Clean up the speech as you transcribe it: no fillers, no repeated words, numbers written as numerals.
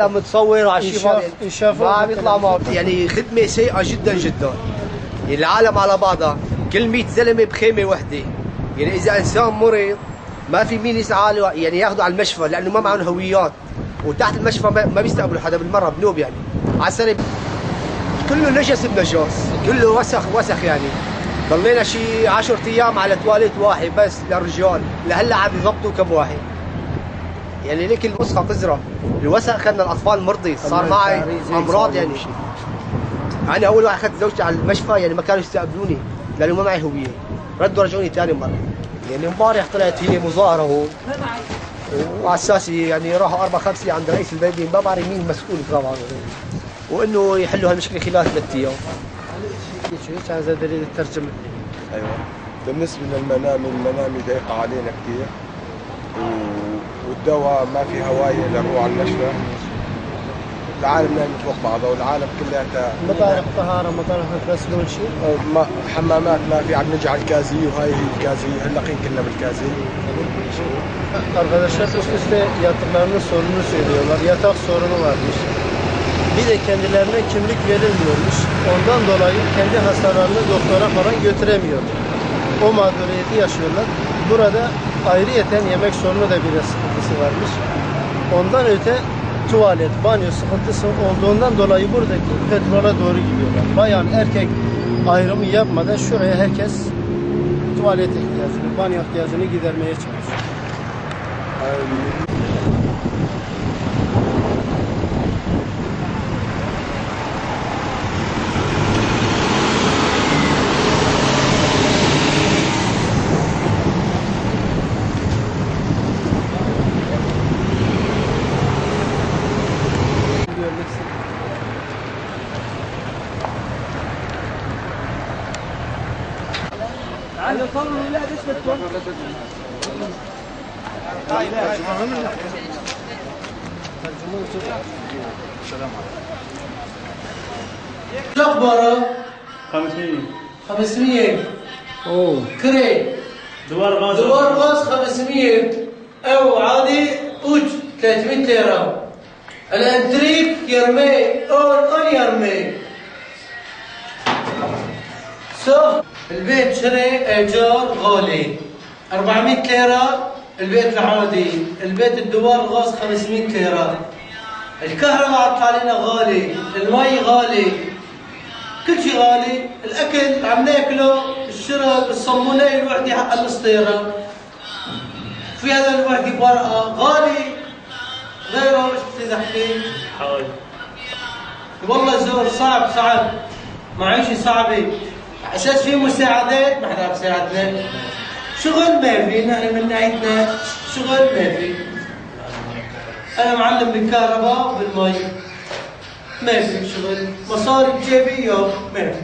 متصور على شيء ما عم يطلع معه. يعني خدمة سيئة جدا جدا. يعني العالم على بعضها، كل 100 زلمة بخيمة وحدة. يعني إذا إنسان مرض ما في مين يسعى له، يعني ياخذه على المشفى لأنه ما معهم هويات، وتحت المشفى ما بيستقبلوا حدا بالمرة بنوب يعني. على السنة كله نجس بنجس، كله وسخ وسخ يعني. ضلينا شي 10 أيام على تواليت واحد بس للرجال، لهلا عم يضبطوا كم واحد. يعني ليك الوسخة قذرة، الوسخ خلنا الأطفال مرضي، صار معي أمراض يعني. أنا أول واحد أخذت زوجتي على المشفى يعني ما كانوا يستقبلوني لأنه ما معي هوية، ردوا رجعوني ثاني مرة. يعني امبارح طلعت هي مظاهرة هون، وعلى أساس يعني راحوا 4 5 عند رئيس البلدية، ما بعرف مين المسؤول طبعا، وإنه يحلوا هالمشكلة خلال 3 أيام. ايوه بالنسبة للمنامي، المنامي ضيقة علينا كثير، والدواء ما في هواية لنروح على المشفى. العالم نايمة فوق بعضها والعالم كلها مطارح طهارة، مطارح تغسلون شيء؟ حمامات ما في، عم نجي على الكازية وهاي هي الكازية، هلا كنا بالكازية. Arkadaşlar üst üste yattıklarının sorununu söylüyorlar. Yatak sorunu varmış. Bir de kendilerine kimlik verilmiyormuş. Ondan dolayı kendi hastalarını doktora falan götüremiyorlar. O mağduriyeti yaşıyorlar. Burada ayrıyeten yemek sorunu da bir sıkıntısı varmış. Ondan öte tuvalet, banyo sıkıntısı olduğundan dolayı buradaki petrola doğru gidiyorlar. Bayan erkek ayrımı yapmadan şuraya herkes tuvalet ihtiyacını, banyo ihtiyacını gidermeye çalışıyor. شو اخباره؟ 500 500. اوه كري دوار غاز، دوار غاز 500 او عادي اوج 300 ليرة. الانتريك يرمي اون اون يرمي سوف. البيت شري ايجار غالي 400 ليرة، البيت العادي، البيت الدوار غاز 500 ليرة. الكهرباء عطى علينا غالي، المي غالي، كل شيء غالي، الاكل عم ناكله، الشرب، الصمونية الوحدة حق الاسطيرة. في هذا الوحدة بورقة غالي، غيره ايش بدي احكي؟ والله زور صعب صعب، معيشة صعبة. على اساس في مساعدات ما حدا عم يساعدنا. شغل ما في، نحن من ناحيتنا شغل ما في. أنا معلم بالكهرباء وبالمي، ما في شغل، مصاري بجيبي يوم ما في.